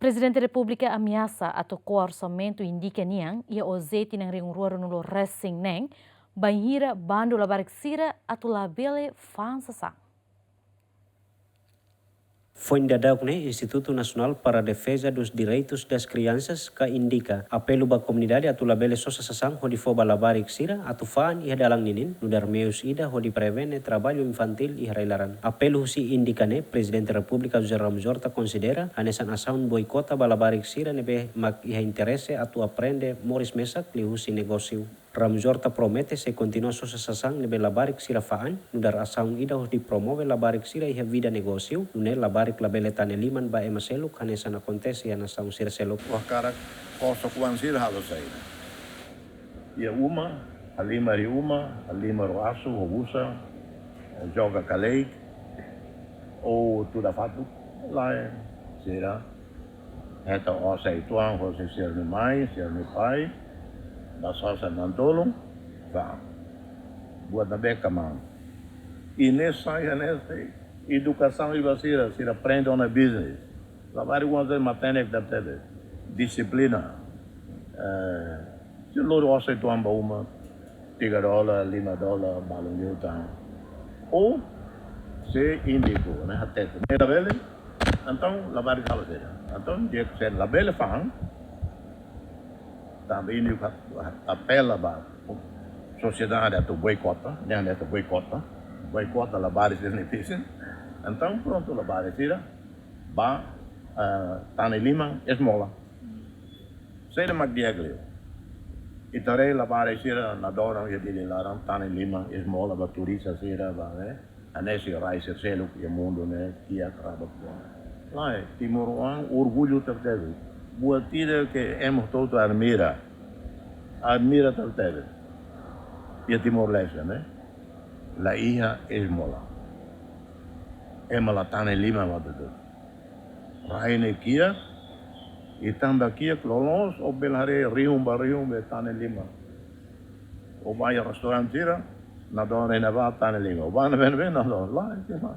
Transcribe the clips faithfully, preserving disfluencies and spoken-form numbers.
Prezidente Repúblika ameasa atu ko'a orsamentu indika nian iha OJE tinan rihun rua ruanulu resin neen, bainhira bandu labarik sira atu labele fa'an sasán. Foin daudauk ne'e, Instituto Nacional para a Defesa dos Direitos das Crianças ka INDICA apelu ba komunidade atu labele sosa sasán hodi fó ba labarik sira atu fa'an iha dalan ninin, nu'udar meius ida hodi prevene traballu infantil iha rai-laran. Apelu husi INDICA ne'e, Prezidente Repúblika José Ramos Horta konsidera hanesan asaun boikota ba labarik sira ne'ebé mak iha interese atu aprende moris mesak liuhusi negósiu. Ramos Horta promete sei kontinua sosa sasán ne'ebé labarik sira fa'an, nu'udar asaun ida hodi promove labarik sira iha vida negósiu, nune'e labarik labele tane liman ba ema seluk hanesan akontese iha nasaun sira seluk. Ha'u hakarak kosok oan sira halo saida. Iha uma, halimar iha uma, halimar ho asu, ho busa, joga kaleik, ou tuda fatuk, lae, sira hetan osan uitoan hosi sira-nia mai, sira-nia pai, bá sosa nantolun, fa'an. Buat ne'ebé ka mak. I ne'e sai hanesan edukasaun ba sira, sira aprende ona business. Labarik oan sira matenek tebetebes. Dixiplina. Eh, sira lori osan uitoan ba uma, tiga dolar, lima dolar, balun liután. Ou se INDICA ne'e hatete ne'e labele, entaun labarik halo saida. Entaun, dia ke se labele fa'an, tanba INDICA apela ba sosiedade atu boikota, ne'e atu boikota, boikota labarik sira-nia bisin. Entaun, prontu, labarik sira bá, eh, tane liman, esmola. Saida mak di'ak liu. Ita haree labarik sira nadoran iha Dili laran, tane liman, esmola ba turista sira, ba, eh, hanesan rai sira seluk iha mundu ne'e, kiak, rabat, ba. Lae, timoroan orgullu tebetebes. Buat ida ke ema hotu-hotu admira. Admira tebetebes. Iha Timor-Leste ne'e, la iha esmola. Ema la tane liman ba tutu. Rai ne'e kiak, i tanba kiak loloos, ó bele haree rihun ba rihun be tane liman. Ó bá iha restaurante sira, nadoran iha ne'ebá tane liman. Ó bá ne'ebé-ne'ebé, nadoran, lae, sira.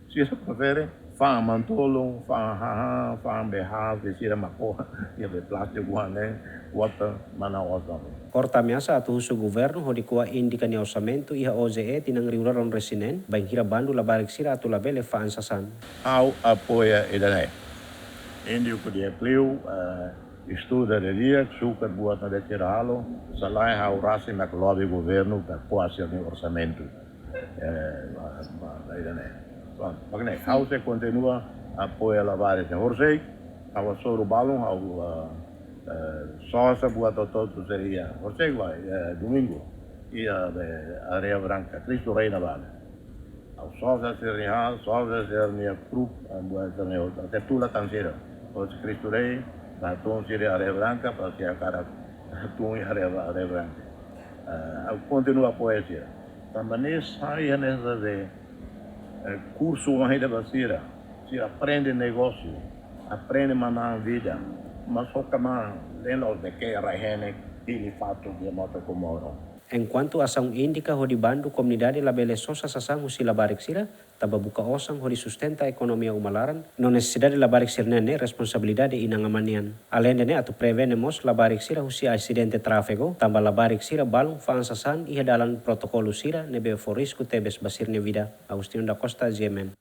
Sira prefere fa'an mantolun, fa'an hahán, fa'an be haas, be sira mak ko'a, iha be plástiku oan ne'e, water, mana osan. Horta ameasa atu husu governu hodi ko'a INDICA nia orsamentu iha OJE tinan rihun rua ruanulu resin neen, bainhira bandu labarik sira atu labele fa'an sasán. Ha'u apoia ida-ne'e. INDICA di'ak liu, eh, estuda didi'ak, sukat buat ne'ebé sira halo, selae ha'u rasik mak lobby governu ba ko'a sira-nia orsamentu. Eh, ba, ba, ba ida-ne'e. Prontu, mak ne'e, ha'u sei kontinua apoia labarik sira. Horisehik, ha'u hasoru balun, ha'u, eh, eh, sosa buat hotu-hotu sira iha. Horisehik ba, eh, domingu, iha, eh, Areia Branca, Cristo Rei ne'ebá ne'e. Ha'u sosa sira-nia, sosa sira-nia grupu, eh, buat sira-nia, até tula tan sira. Hosi Cristo Rei, bá tun sira Areia Branca, para sira hakarak tun iha Areia, Areia Branca. Eh, ha'u kontinua apoia sira. Tanba ne'e sai hanesan, eh, kursu oan ida ba sira. Sira aprende negósiu, aprende manán vida. Mas ho kmaan, la'ós de'it ke rai-henek, hili fatuk, iha mota Comoro. Enkuantu asaun INDICA hodi bandu komunidade labele sosa sasán husi labarik sira, tanba buka osan hodi sustenta ekonomia uma laran, no nesesidade labarik sira-ne'e ne'e responsabilidade inan-aman nian. Aleinde ne'e atu prevene mós labarik sira husi asidente tráfegu, tanba labarik sira balun fa'an sasán iha dalan protokolu sira ne'ebé fó risku tebes ba sira-nia vida. Agostinho da Costa, G M N.